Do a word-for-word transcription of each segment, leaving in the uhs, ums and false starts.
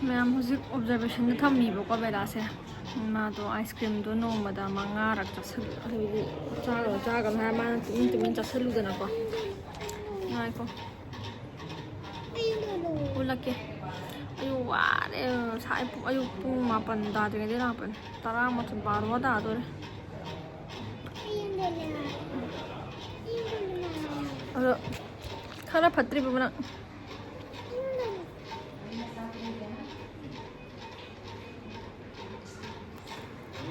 ꯃꯌꯥꯝ ꯍꯧꯖꯤꯛ ꯑꯣꯕꯖꯔꯕꯦꯁꯟꯗ ꯊꯝꯃꯤꯕꯀꯣ ꯕꯦꯂꯥꯁꯦ꯫ ꯃꯥꯗꯣ ꯑꯥꯏꯁ ꯀ꯭ꯔꯤꯝꯗꯣ ꯅꯣꯡꯃꯗ ꯃꯉꯥꯔꯛ ꯆꯥꯁꯜꯂꯨ, ꯑꯗꯨꯗꯤ ꯆꯥꯒꯅꯨ ꯆꯥꯒꯅꯨ ꯍꯥꯏꯔ ꯃꯥꯅ ꯇꯨꯃꯤꯟ ꯇꯨꯃꯤꯟ ꯆꯥꯁꯜꯂꯨꯗꯅꯀꯣ꯫ ꯉꯥꯏꯈꯣ꯫ ꯎꯠꯂꯛꯀꯦ꯫ ꯑꯩ ꯋꯥꯔꯦ꯫ ꯉꯁꯥꯏ ꯄꯨꯡ, ꯑꯌꯨꯛ ꯄꯨꯡ ꯃꯥꯄꯟ ꯇꯥꯗ꯭ꯔꯤꯉꯩꯗꯩ ꯂꯥꯛꯄꯅꯦ꯫ ꯇꯔꯥꯃꯥꯊꯣꯏ, ꯕꯥꯔꯣ ꯇꯥꯗꯣꯔꯦ꯫ ꯑꯗꯣ ꯈꯔ ꯐꯠꯇ꯭ꯔꯤꯕ ꯅꯪ?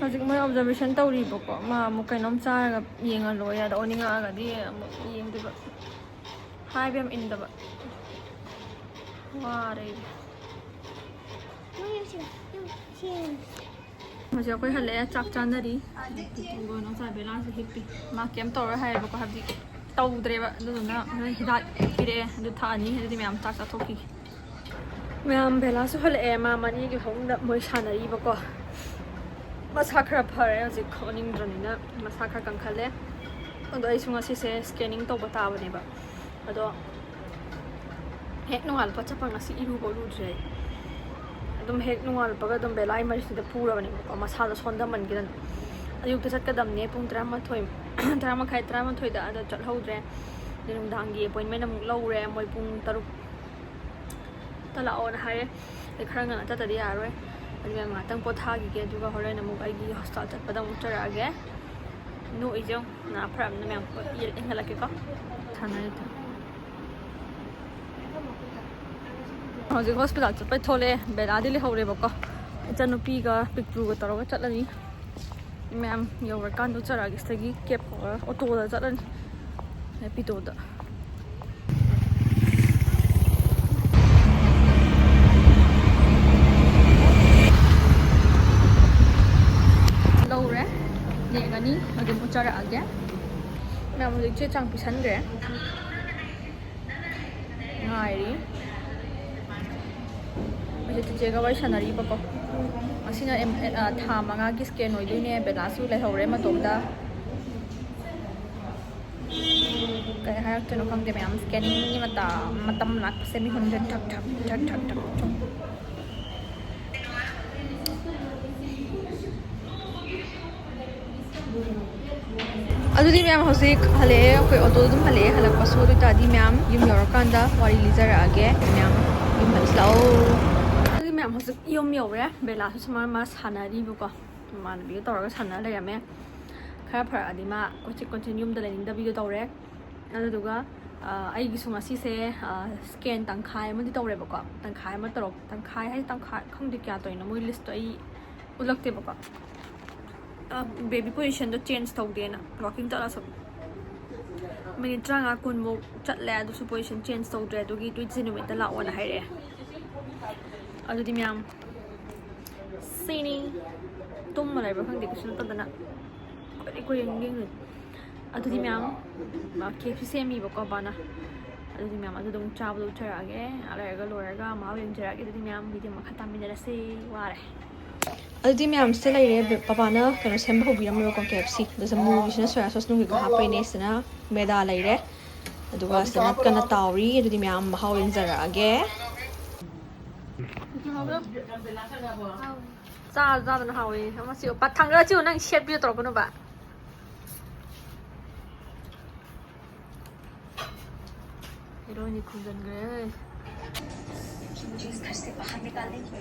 ꯍꯧꯖꯤꯛ ꯃꯣꯏ ꯑꯣꯕꯖꯔꯕꯦꯁꯟ ꯇꯧꯔꯤꯕꯀꯣ꯫ ꯃꯥ ꯑꯃꯨꯛ ꯀꯩꯅꯣꯝ ꯆꯥꯔꯒ ꯌꯦꯡꯍꯜꯂꯣ ꯌꯥꯗ, ꯑꯣꯅꯤꯡꯉꯛꯑꯒꯗꯤ ꯑꯃꯨꯛ ꯌꯦꯡꯗꯣꯏꯕ꯫ ꯍꯥꯏꯕ ꯌꯥꯝ ꯏꯟꯗꯕ꯫ ꯋꯥꯔꯦ ꯑꯩꯗꯤ꯫ ꯍꯧꯖꯤꯛ ꯑꯩꯈꯣꯏ ꯍꯜꯂꯛꯑꯦ, ꯆꯥꯛ ꯆꯥꯅꯔꯤ꯫ ꯑꯗꯨꯒ ꯅꯥꯎꯆꯥ ꯕꯦꯂꯥꯁꯨ ꯍꯤꯞꯄꯤ꯫ ꯃꯥ ꯀꯩꯝ ꯇꯧꯔꯣꯏ ꯍꯥꯏꯌꯦꯕꯀꯣ, ꯍꯥꯏꯕꯗꯤ ꯇꯧꯗ꯭ꯔꯦꯕ꯫ ꯑꯗꯨꯗꯨꯅ ꯍꯣꯔꯦꯟ ꯍꯤꯗꯥꯛ ꯄꯤꯔꯛꯑꯦ, ꯑꯗꯨ ꯊꯛꯑꯅꯤ꯫ ꯑꯗꯨꯗꯤ ꯃꯌꯥꯝ ꯆꯥꯛ ꯆꯥꯊꯣꯛꯈꯤꯒꯦ꯫ ꯃꯌꯥꯝ ꯕꯦꯂꯥꯁꯨ ꯍꯜꯂꯛꯑꯦ, ꯃꯥ ꯃꯅꯤꯒꯤ ꯐꯃꯨꯡꯗ ꯃꯣꯏ ꯁꯥꯟꯅꯔꯤꯕꯀꯣ꯫ ꯃꯁꯥ ꯈꯔ ꯐꯔꯦ ꯍꯧꯖꯤꯛ, ꯑꯣꯅꯤꯡꯗ꯭ꯔꯅꯤꯅ ꯃꯁꯥ ꯈꯔ ꯀꯟꯈꯠꯂꯦ꯫ ꯑꯗꯣ ꯑꯩꯁꯨ ꯉꯁꯤꯁꯦ ꯁ꯭ꯀꯦꯅꯤꯡ ꯇꯧꯕ ꯇꯥꯕꯅꯦꯕ꯫ ꯑꯗꯣ ꯍꯦꯛ ꯅꯣꯡꯉꯥꯜꯂꯛꯄ ꯆꯠꯄ, ꯉꯁꯤ ꯏꯔꯨꯕ ꯂꯨꯗ꯭ꯔꯤ ꯑꯩ꯫ ꯑꯗꯨꯝ ꯍꯦꯛ ꯅꯣꯡꯉꯥꯜꯂꯛꯄꯒ ꯑꯗꯨꯝ ꯕꯦꯂꯥ ꯏꯃꯔꯖꯦꯟꯁꯤꯗ ꯄꯨꯔꯕꯅꯦꯕꯀꯣ, ꯃꯁꯥꯗꯣ ꯁꯣꯟꯊꯃꯟꯈꯤꯗꯅ꯫ ꯑꯌꯨꯛꯇ ꯆꯠꯀꯗꯕꯅꯦ ꯄꯨꯡ ꯇꯔꯥꯃꯥꯊꯣꯏ, ꯇꯔꯥ ꯃꯈꯥꯏ, ꯇꯔꯥꯃꯥꯊꯣꯏꯗ, ꯑꯗꯣ ꯆꯠꯍꯧꯗ꯭ꯔꯦ꯫ ꯑꯗꯩ ꯅꯨꯡꯗꯥꯡꯒꯤ ꯑꯦꯄꯣꯏꯟꯃꯦꯟ ꯑꯃꯨꯛ ꯂꯧꯔꯦ, ꯃꯣꯏ ꯄꯨꯡ ꯇꯔꯨꯛꯇ ꯂꯥꯛꯑꯣꯅ ꯍꯥꯏꯔꯦ꯫ ꯑꯗꯩ ꯈꯔ ꯉꯟꯅ ꯆꯠꯇꯗꯤ ꯌꯥꯔꯔꯣꯏ꯫ ꯑꯗꯨꯅ ꯉꯥꯛꯇꯪ ꯄꯣꯊꯥꯈꯤꯒꯦ, ꯑꯗꯨꯒ ꯍꯣꯔꯦꯟ ꯑꯃꯨꯛ ꯑꯩꯒꯤ ꯍꯣꯁꯄꯤꯇꯥꯜ ꯆꯠꯄꯗ ꯑꯃꯨꯛ ꯆꯠꯂꯛꯑꯒꯦ꯫ ꯅꯣꯛꯏꯁꯦ ꯌꯦꯡꯉꯨ, ꯅꯥ ꯐꯔꯕꯅꯤꯅ ꯃꯌꯥꯝ ꯏꯟꯈꯠꯂꯛꯀꯦꯀꯣ꯫ ꯁꯥꯟꯅꯔꯤꯗꯣ꯫ ꯍꯧꯖꯤꯛ ꯍꯣꯁꯄꯤꯇꯥꯜ ꯆꯠꯄꯩ ꯊꯣꯛꯂꯛꯑꯦ꯫ ꯕꯦꯂꯥꯗꯤ ꯂꯩꯍꯧꯔꯦꯕꯀꯣ꯫ ꯏꯆꯟꯅꯨꯄꯤꯒ ꯄꯤꯛꯇ꯭ꯔꯨꯒ ꯇꯧꯔꯒ ꯆꯠꯂꯅꯤ꯫ ꯃꯌꯥꯝ ꯌꯧꯔꯀꯥꯟꯗ ꯆꯠꯂꯛꯑꯒꯦ꯫ ꯁꯤꯗꯒꯤ ꯀꯦꯞ ꯀꯧꯔꯒ ꯑꯣꯇꯣꯗ ꯆꯠꯂꯅꯤ꯫ ꯔꯦꯄꯤꯗꯣꯗ꯫ ꯂꯧꯔꯦ꯫ ꯌꯦꯡꯉꯅꯤ꯫ ꯑꯗꯨꯝ ꯎꯠꯆꯔꯛꯑꯒꯦ꯫ ꯃꯌꯥꯝ ꯍꯧꯖꯤꯛ ꯆꯦ ꯆꯥꯡ ꯄꯤꯁꯟꯈ꯭ꯔꯦ꯫ ꯉꯥꯏꯔꯤ꯫ ꯍꯧꯖꯤꯛ ꯆꯤꯆꯦꯒ ꯋꯥꯔꯤ ꯁꯥꯟꯅꯔꯤꯕꯀꯣ꯫ ꯑꯁꯤꯅ ꯑꯦꯝ-, ꯑ, ꯊꯥ ꯃꯉꯥꯒꯤ ꯁ꯭ꯀꯦꯟ ꯑꯣꯏꯗꯣꯏꯅꯦ꯫ ꯕꯦꯂꯥꯁꯨ ꯂꯩꯍꯧꯔꯦ ꯃꯇꯣꯝꯇ꯫ ꯀꯩ ꯍꯥꯏꯔꯛꯇꯣꯏꯅꯣ ꯈꯪꯗꯦ ꯃꯌꯥꯝ꯫ ꯁ꯭ꯀꯦꯅꯤꯡꯒꯤ ꯃꯇꯝ, ꯃꯇꯝ ꯂꯥꯛꯄꯁꯦ ꯃꯤꯍꯨꯟꯁꯦ ꯊꯛ ꯊꯛ, ꯊꯛ ꯊꯛ ꯊꯛ ꯁꯨꯝ꯫ ꯑꯗꯨꯗꯤ ꯃꯌꯥꯝ ꯍꯧꯖꯤꯛ ꯍꯜꯂꯛꯑꯦ, ꯑꯩꯈꯣꯏ ꯑꯣꯇꯣꯗ ꯑꯗꯨꯝ ꯍꯜꯂꯛꯑꯦ꯫ ꯍꯜꯂꯛꯄꯁꯨ ꯑꯗꯨ ꯑꯣꯏꯇꯥꯔꯗꯤ ꯃꯌꯥꯝ ꯌꯨꯝ ꯌꯧꯔꯀꯥꯟꯗ ꯋꯥꯔꯤ ꯂꯤꯖꯔꯛꯑꯒꯦ꯫ ꯃꯌꯥꯝ ꯌꯨꯝ ꯍꯜꯂꯛꯑꯣ꯫ ꯑꯗꯨꯗꯤ ꯃꯌꯥꯝ ꯍꯧꯖꯤꯛ ꯌꯨꯝ ꯌꯧꯔꯦ꯫ ꯕꯦꯂꯥꯁꯨ ꯁꯨꯃꯥꯏ ꯃꯥ ꯁꯥꯟꯅꯔꯤꯕꯀꯣ, ꯃꯃꯥꯟꯅꯕꯤꯒ ꯇꯧꯔꯒ ꯁꯥꯟꯅ ꯂꯩꯔꯝꯃꯦ꯫ ꯈꯔ ꯐꯔꯛꯑꯗꯤ ꯃꯥ ꯀꯣꯏꯆꯦꯟ ꯀꯣꯏꯆꯦꯟ ꯌꯨꯝꯗ ꯂꯩꯅꯤꯡꯗꯕꯤꯗꯣ ꯇꯧꯔꯦ꯫ ꯑꯗꯨꯗꯨꯒ ꯑ, ꯑꯩꯒꯤꯁꯨ ꯉꯁꯤꯁꯦ ꯁ꯭ꯀꯦꯟ ꯇꯪꯈꯥꯏ ꯑꯃꯗꯤ ꯇꯧꯔꯦꯕꯀꯣ꯫ ꯇꯪꯈꯥꯏ ꯑꯃ ꯇꯧꯔꯛ ꯇꯪꯈꯥꯏ ꯍꯥꯏꯁꯦ ꯇꯪꯈꯥꯏ ꯈꯪꯗꯦ ꯀꯌꯥ ꯇꯧꯔꯤꯅꯣ, ꯃꯣꯏ ꯂꯤꯁꯇꯣ ꯑꯩ ꯎꯠꯂꯛꯇꯦꯕꯀꯣ꯫ ꯕꯦꯕꯤ ꯄꯣꯖꯤꯁꯟꯗꯣ ꯆꯦꯟꯖ ꯇꯧꯗꯦꯅ ꯋꯥꯀꯤꯡ ꯆꯠꯂꯁꯨ ꯃꯤꯅꯤꯠ ꯇꯔꯥꯃꯉꯥ ꯀꯨꯟꯃꯨꯛ ꯆꯠꯂꯦ, ꯑꯗꯨꯁꯨ ꯄꯣꯖꯤꯁꯟ ꯆꯦꯟꯖ ꯇꯧꯗ꯭ꯔꯦ꯫ ꯑꯗꯨꯒꯤ ꯇ꯭ꯋꯦꯟꯇꯤ ꯅꯨꯃꯤꯠꯇ ꯂꯥꯛꯑꯣꯅ ꯍꯥꯏꯔꯛꯑꯦ꯫ ꯑꯗꯨꯗꯤ ꯃꯌꯥꯝ ꯁꯤꯅꯤ꯫ ꯇꯨꯝꯃ ꯂꯩꯕ꯭ꯔꯥ ꯈꯪꯗꯦ, ꯀꯩꯁꯨ ꯅꯠꯇꯗꯅ꯫ ꯀꯔꯤ ꯀꯣꯏ ꯌꯦꯡ ꯌꯦꯡꯗꯣꯏꯅꯣ? ꯑꯗꯨꯗꯤ ꯃꯌꯥꯝ, ꯃꯥ ꯀꯦꯛꯁꯨ ꯁꯦꯝꯃꯤꯕꯀꯣ ꯕꯥꯅ꯫ ꯑꯗꯨꯗꯤ ꯃꯌꯥꯝ ꯑꯗꯨꯗ ꯑꯃꯨꯛ ꯆꯥꯕꯗ ꯎꯠꯆꯔꯛꯑꯒꯦ꯫ ꯉꯥꯏꯍꯥꯛ ꯂꯩꯔꯒ ꯂꯣꯏꯔꯒ ꯃꯍꯥꯎ ꯌꯦꯡꯖꯔꯛꯑꯒꯦ꯫ ꯑꯗꯨꯗꯤ ꯃꯌꯥꯝ ꯚꯤꯗꯤꯑꯣ ꯃꯈꯥ ꯇꯥꯃꯤꯟꯅꯔꯁꯦ꯫ ꯋꯥꯔꯦ꯫ ꯑꯗꯨꯗꯤ ꯃꯌꯥꯝ ꯁꯤꯗ ꯂꯩꯔꯦ꯫ ꯕꯕꯥꯅ ꯀꯩꯅꯣ ꯁꯦꯝꯕ ꯍꯧꯕꯤꯔꯝꯃꯦꯕꯀꯣ, ꯀꯦ ꯑꯦꯐ ꯁꯤ꯫ ꯑꯗꯨꯁꯨ ꯃꯨꯒꯤꯁꯤꯅ ꯁꯣꯌꯥ ꯁꯣꯁ ꯅꯨꯡ ꯀꯩꯀꯥ ꯍꯥꯞꯄꯩꯅꯦ꯫ ꯁꯤꯅ ꯃꯦꯗꯥ ꯂꯩꯔꯦ꯫ ꯑꯗꯨꯒ ꯁꯤꯗꯅ ꯀꯟꯅ ꯇꯥꯎꯔꯤ꯫ ꯑꯗꯨꯗꯤ ꯃꯌꯥꯝ ꯃꯍꯥꯎ ꯌꯦꯡꯖꯔꯛꯑꯒꯦ꯫ ꯆꯥ ꯆꯥꯗꯅ ꯍꯥꯎꯋꯦ꯫ ꯑꯃ ꯁꯤ ꯄꯥ-, ꯊꯥꯡꯒꯠꯂ ꯆꯤꯌꯣ, ꯅꯪ ꯁꯦꯠꯄꯤꯗꯣ ꯇꯧꯔꯛꯀꯅꯣꯕ꯫ ꯍꯦꯔꯣꯏꯟꯗꯤ ꯈꯨꯝꯖꯤꯟꯈ꯭ꯔꯦ꯫ मुझे इस घर से बाहर निकालने की।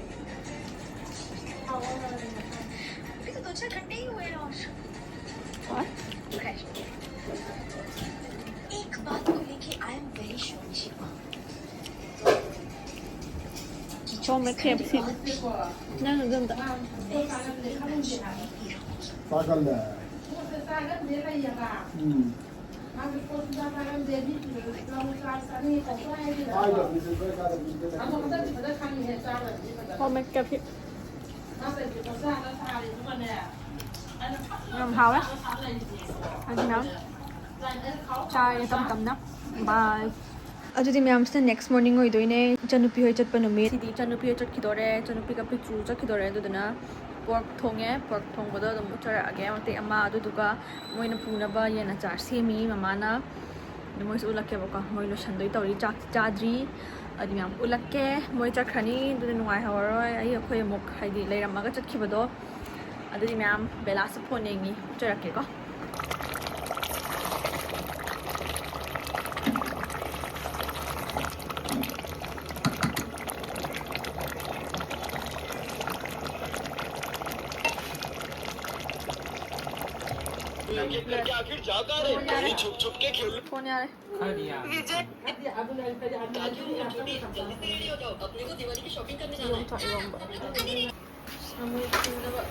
अभी तो दो चार घंटे ही हुए हैं और। और? खैर, एक बात को लेके I am very sure, निशिमा। Homemade K F C. ꯅꯪ ꯑꯗꯨꯝ ꯆꯥꯒꯜꯂꯦ꯫ ꯎꯝ꯫ ꯍꯣꯝ ꯃꯦꯗ ꯀꯦ ꯑꯦꯐ ꯁꯤ꯫ ꯌꯥꯝ ꯍꯥꯎꯋꯦ꯫ ꯑꯗꯨꯅ ꯆꯥꯔꯦ ꯇꯞ ꯇꯞꯅ꯫ ꯕꯥꯏ꯫ ꯑꯗꯨꯗꯤ ꯃꯌꯥꯝꯁꯤꯅ next morning ꯑꯣꯏꯗꯣꯏꯅꯦ, ꯏꯆꯟꯅꯨꯄꯤ ꯍꯣꯏ ꯆꯠꯄ ꯅꯨꯃꯤꯠ꯫ ꯁꯤꯗꯤ ꯏꯆꯟꯅꯨꯄꯤ ꯍꯣꯏ ꯆꯠꯈꯤꯗꯣꯔꯦ, ꯏꯆꯟꯅꯨꯄꯤꯒ ꯄꯤꯛꯇ꯭ꯔꯨ ꯆꯠꯈꯤꯗꯣꯔꯦ꯫ ꯑꯗꯨꯗꯨꯅ ꯄꯣꯔꯛ ꯊꯣꯡꯉꯦ, ꯄꯣꯔꯛ ꯊꯣꯡꯕꯗꯣ ꯑꯗꯨꯝ ꯎꯠꯆꯔꯛꯑꯒꯦ ꯃꯇꯦꯛ ꯑꯃ꯫ ꯑꯗꯨꯗꯨꯒ ꯃꯣꯏꯅ ꯄꯨꯅꯕ ꯌꯦꯟ ꯑꯆꯥꯔ ꯁꯦꯝꯃꯤ ꯃꯃꯥꯅ꯫ ꯑꯗꯨ ꯃꯣꯏꯁꯨ ꯎꯠꯂꯛꯀꯦꯕꯀꯣ꯫ ꯃꯣꯏ ꯂꯣꯏꯁꯟꯗꯣꯏ ꯇꯧꯔꯤ, ꯆꯥꯛ ꯆꯥꯗ꯭ꯔꯤ꯫ ꯑꯗꯨ ꯃꯌꯥꯝ ꯎꯠꯂꯛꯀꯦ꯫ ꯃꯣꯏ ꯆꯠꯈ꯭ꯔꯅꯤ, ꯑꯗꯨꯗꯤ ꯅꯨꯡꯉꯥꯏꯍꯧꯔꯔꯣꯏ꯫ ꯑꯩ, ꯑꯩꯈꯣꯏ ꯑꯃꯨꯛ ꯍꯥꯏꯗꯤ ꯂꯩꯔꯝꯃꯒ ꯆꯠꯈꯤꯕꯗꯣ꯫ ꯑꯗꯨꯗꯤ ꯃꯌꯥꯝ ꯕꯦꯂꯥꯁꯨ ꯐꯣꯟ ꯌꯦꯡꯉꯤ, ꯎꯠꯆꯔꯛꯀꯦꯀꯣ꯫ क्या फिर जा कहाँ रहे? वही छुप छुप के खेल। ꯐꯣꯟ ꯌꯥꯔꯦ꯫ ꯈꯔꯗꯤ ꯌꯥꯔꯦ꯫ ꯏꯔꯣꯝꯊꯣꯛ, ꯏꯔꯣꯝꯕ꯫ ꯑꯁ, ꯑꯃꯨꯛ ꯁꯤꯟꯅꯕ꯫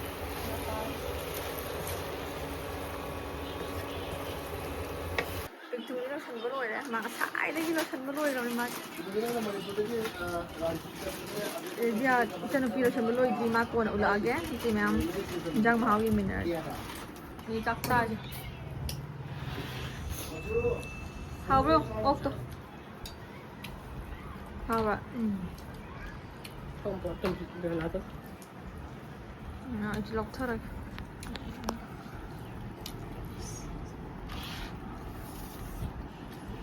ꯄꯤꯛꯇ꯭ꯔꯨꯗꯤ ꯂꯣꯏꯁꯟꯕ ꯂꯣꯏꯔꯦ꯫ ꯃꯥ ꯉꯁꯥꯏꯗꯒꯤ ꯂꯣꯏꯁꯟꯕ ꯂꯣꯏꯈ꯭ꯔꯕꯅꯤ ꯃꯥꯗꯤ꯫ ꯑꯦ, ꯖꯤꯌꯥ, ꯏꯆꯟꯅꯨꯄꯤ ꯂꯣꯏꯁꯟꯕ ꯂꯣꯏꯗ꯭ꯔꯤ꯫ ꯃꯥ ꯀꯣꯟꯅ ꯎꯠꯂꯛꯑꯒꯦ꯫ ꯏꯆꯦ ꯃꯌꯥꯝ ꯏꯟꯖꯥꯡ ꯃꯍꯥꯎ ꯌꯦꯡꯃꯤꯟꯅꯔꯒꯦ꯫ ꯁꯤ ꯆꯥꯛ ꯆꯥꯔꯁꯦ꯫ ꯍꯥꯎꯕ꯭ꯔꯣ? ꯑꯣꯛꯇꯣ꯫ ꯍꯥꯎꯕ꯭ꯔꯥ? ꯎꯝ꯫ ꯊꯣꯡ ꯄꯣꯠ ꯇꯨꯝ ꯕꯦꯂꯥꯗꯣ꯫ ꯎꯝ, ꯑꯩꯁꯨ ꯂꯧꯊꯔꯒꯦ꯫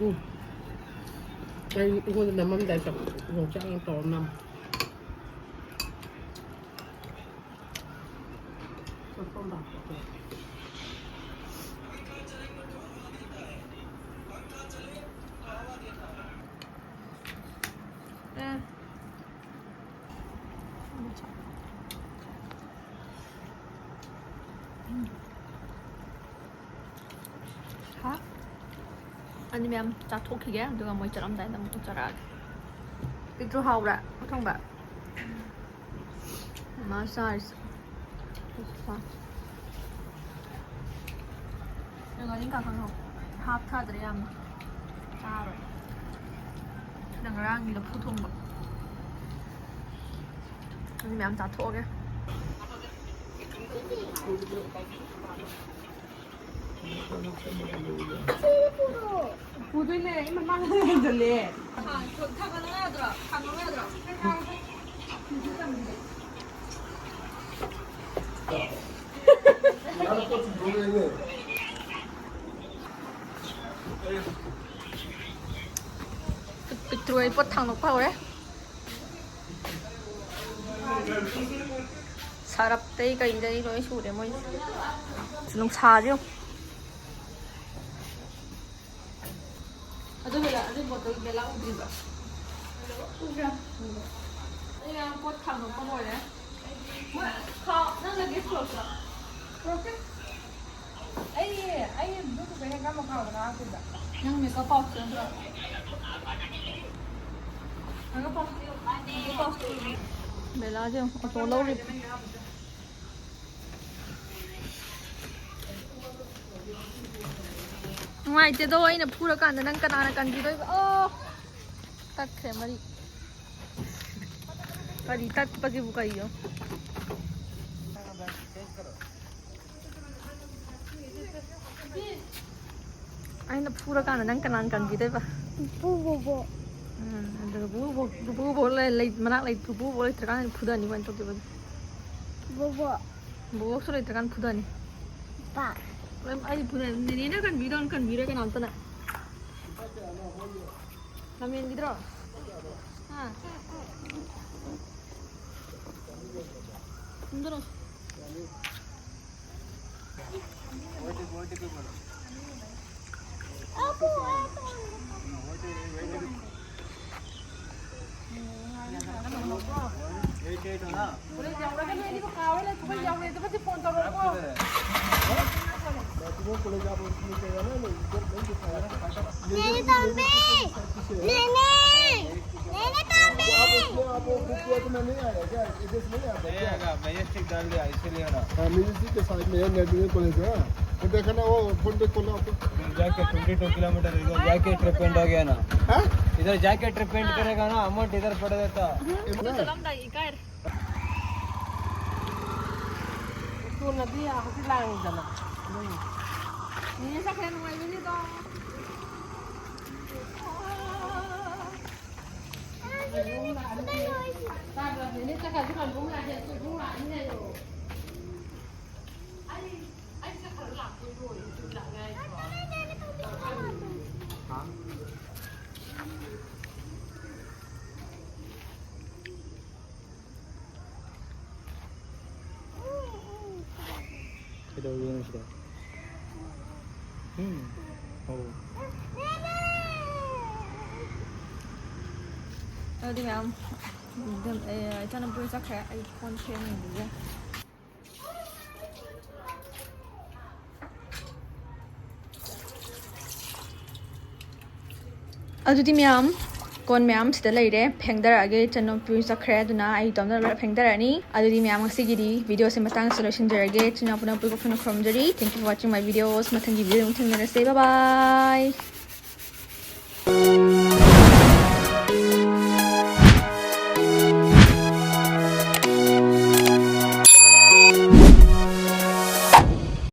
ꯎꯝ꯫ ꯑꯩ ꯑꯩꯉꯣꯟꯗ ꯅꯝꯃꯝꯗꯥꯏꯗ ꯌꯣꯡꯆꯥꯛ ꯑꯃ ꯇꯧꯔ ꯅꯝ꯫ ꯍꯥ? ꯑꯅꯤ ꯃꯌꯥꯝ ꯆꯥꯊꯣꯛꯈꯤꯒꯦ, ꯑꯗꯨꯒ ꯃꯣꯏ ꯆꯠꯂꯝꯗꯥꯏꯗ ꯑꯃꯨꯛ ꯆꯠꯆꯔꯛꯑꯒꯦ꯫ ꯄꯤꯛꯇ꯭ꯔꯨ ꯍꯥꯎꯕ꯭ꯔꯥ? ꯑꯊꯣꯡꯕ? ꯃꯥ ꯆꯥꯔꯤꯁꯦ꯫ ꯉꯥꯔꯤꯡꯈꯥ ꯀꯥꯡꯍꯧ ꯍꯥꯞꯊꯗ꯭ꯔꯦ ꯌꯥꯝꯅ꯫ ꯆꯥꯔꯣꯏ꯫ ꯁꯤꯅ ꯉꯔꯥꯡꯒꯤ ꯂꯐꯨ ꯊꯣꯡꯕ꯫ ꯑꯗꯨ ꯃꯌꯥꯝ ꯆꯥꯊꯣꯛꯑꯒꯦ꯫ ꯄꯨꯗꯣꯏꯅꯦ, ꯏꯃꯥ, ꯃꯥꯅ ꯍꯦꯟꯖꯜꯂꯦ꯫ ꯊꯥꯡ-, ꯊꯥꯡꯒꯠꯂꯣ ꯌꯥꯗ꯭ꯔꯣ? ꯊꯥꯡꯒꯠꯂꯣ ꯌꯥꯗ꯭ꯔꯣ? ꯄꯤꯛꯇ꯭ꯔꯨ ꯑꯩ ꯄꯣꯠ ꯊꯥꯡꯗꯣꯛꯄ ꯍꯧꯔꯦ꯫ ꯁꯔꯞꯇꯩ ꯀꯩꯗꯩ ꯂꯣꯏ ꯁꯨꯔꯦ ꯃꯣꯏ꯫ ꯅꯨꯡꯁꯥꯁꯦ ꯌꯦꯡꯉꯨ꯫ ꯑꯗꯨ ꯕꯦꯂꯥ, ꯑꯗꯨ ꯕꯣꯇꯜ ꯕꯦꯂꯥ ꯎꯗ꯭ꯔꯤꯕ? ꯎꯕ꯭ꯔꯥ? ꯎꯕ꯭ꯔꯥ? ꯑꯩ ꯉꯔꯥꯡ ꯄꯣꯠ ꯊꯥꯡꯗꯣꯛꯄ ꯂꯣꯏꯔꯦ꯫ ꯃꯣꯏ ꯈꯥ-, ꯅꯪ luggage ꯄꯨꯔꯛꯄ꯭ꯔꯣ? ꯄꯨꯔꯛꯇꯦ꯫ ꯑꯩ ꯑꯩ ꯕ꯭ꯂꯨꯇꯨꯠ ꯍꯦꯛ ꯀꯝꯕ ꯐꯥꯎꯕ ꯉꯥꯡꯗꯣꯏꯕ꯫ ꯅꯪ ꯃꯦꯀꯞ ꯄꯥꯎꯁꯦ ꯅꯠꯇ꯭ꯔꯣ? ꯃꯦꯀꯞ ꯄꯥꯎꯁꯦ, ꯃꯦꯀꯞ ꯄꯥꯎꯁꯦ꯫ ꯕꯦꯂꯥꯁꯦ ꯌꯦꯡꯉꯨ, ꯑꯣꯇꯣ ꯂꯧꯔꯤꯕ꯫ ꯅꯨꯡꯉꯥꯏꯇꯦꯗꯣ, ꯑꯩꯅ ꯐꯨꯔꯀꯥꯟꯗ ꯅꯪ ꯀꯅꯥꯅ ꯀꯟꯕꯤꯗꯣꯏꯕ? ꯑꯣ, ꯇꯠꯈ꯭ꯔꯦ ꯃꯔꯤ꯫ ꯀꯔꯤ ꯇꯠꯄꯁꯤꯕꯨ ꯀꯔꯤꯅꯣ? ꯑꯩꯅ ꯐꯨꯔꯀꯥꯟꯗ ꯅꯪ ꯀꯅꯥꯅ ꯀꯟꯕꯤꯗꯣꯏꯕ? ꯄꯨꯄꯨ ꯕꯣꯕꯣꯛ꯫ ꯎꯝ, ꯑꯗꯨꯒ ꯄꯨꯄꯨ ꯕꯣ-, ꯄꯨꯄꯨ ꯕꯣꯕꯣꯛ ꯂꯩ-, ꯂꯩ-, ꯃꯅꯥꯛ ꯂꯩ-, ꯄꯨꯄꯨ ꯕꯣꯕꯣꯛ ꯂꯩꯇ꯭ꯔꯀꯥꯟꯗ ꯐꯨꯗꯅꯤ ꯀꯃꯥꯏꯅ ꯇꯧꯗꯣꯏꯕ? ꯕꯣꯕꯣꯛ꯫ ꯕꯣꯕꯣꯛꯁꯨ ꯂꯩꯇ꯭ꯔꯀꯥꯟꯗ ꯐꯨꯗꯅꯤ꯫ ꯄꯥ꯫ ꯂꯣꯏ-, ꯑꯩ ꯐꯨꯗꯅꯤ꯫ ꯅꯦꯅꯦꯅ ꯀꯟꯕꯤꯗꯧꯅ ꯀꯟꯕꯤꯔꯣꯏ ꯀꯅꯥꯝꯇꯅ꯫ ꯂꯝꯍꯦꯟꯈꯤꯗ꯭ꯔꯣ? ꯍꯥ? ꯀꯨꯝꯊꯔꯣ꯫ ꯅꯦꯅꯦ ꯇꯣꯝꯕꯤ! ꯅꯦꯅꯦ! ꯅꯦꯅꯦ ꯇꯣꯝꯕꯤ! नहीं आएगा, मैजेस्टिक डाल दिया, इसीलिए ना। हाँ, मैजेस्टिक के साइड में है, नेट कॉलेज है। वो देखा ना, वो फोन पे खोला आपको। जाके ट्वेंटी टू किलोमीटर इधर जाके ट्रिप एंड हो गया ना। हाँ? इधर जाके ट्रिप एंड करेगा ना, अमाउंट इधर पड़ देता। ꯇꯣꯟꯅꯗꯤ ꯍꯧꯖꯤꯛ ꯂꯥꯡꯉꯤꯗꯅ꯫ ꯅꯦꯅꯦ ꯆꯠꯈ꯭ꯔꯦ, ꯅꯨꯡꯉꯥꯏꯕꯤꯔꯤꯗꯣ꯫ ꯇꯥꯕ꯭ꯔꯥ? ꯅꯦꯅꯦ ꯆꯠꯈ꯭ꯔꯁꯨ ꯀꯥꯡꯒꯨ ꯂꯥꯛꯑꯦ, ꯏꯕꯨꯡ ꯂꯥꯛꯑꯅꯤ ꯍꯥꯏꯌꯣ꯫ ꯑꯩ, ꯑꯩ ꯆꯠꯈ꯭ꯔ ꯂꯥꯛꯇꯣꯏꯗꯣ ꯑꯣꯏꯔꯗꯤ ꯂꯥꯛꯑꯦ ꯍꯥꯏꯗ꯭ꯔꯣ? ꯀꯩꯗꯧꯔꯤꯅꯣ ꯁꯤꯗ? ꯎꯝ꯫ ꯑꯧ꯫ ꯑꯗꯨꯗꯤ ꯃꯌꯥꯝ, ꯑꯗꯨꯝ, ꯑꯦ, ꯏꯆꯥꯅꯨꯄꯤ ꯆꯠꯈ꯭ꯔꯦ꯫ ꯑꯩ ꯀꯣꯟ ꯐꯦꯡꯉꯤꯗꯨꯒ꯫ ꯑꯗꯨꯗꯤ ꯃꯌꯥꯝ, ꯀꯣꯟ ꯃꯌꯥꯝ ꯁꯤꯗ ꯂꯩꯔꯦ, ꯐꯦꯡꯗꯔꯛꯑꯒꯦ꯫ ꯏꯆꯟꯅꯨꯄꯤ ꯆꯠꯈ꯭ꯔꯦ, ꯑꯗꯨꯅ ꯑꯩ ꯏꯇꯣꯝꯇ ꯂꯣꯏ ꯐꯦꯡꯗꯔꯛꯑꯅꯤ꯫ ꯑꯗꯨꯗꯤ ꯃꯌꯥꯝ, ꯉꯁꯤꯒꯤꯗꯤ videoꯁꯦ ꯃꯇꯥꯡꯁꯤꯗ ꯂꯣꯏꯁꯤꯟꯖꯔꯒꯦ꯫ ꯏꯆꯤꯟ ꯏꯅꯥꯎ ꯄꯨꯝꯅꯃꯛꯄꯨ ꯄꯣꯛꯐꯝꯅ ꯈꯨꯔꯨꯝꯖꯔꯤ꯫ Thank you for watching my videos. ꯃꯊꯪꯒꯤ video ꯑꯃꯨꯛ ꯊꯦꯡꯅꯔꯁꯦ꯫ Bye bye.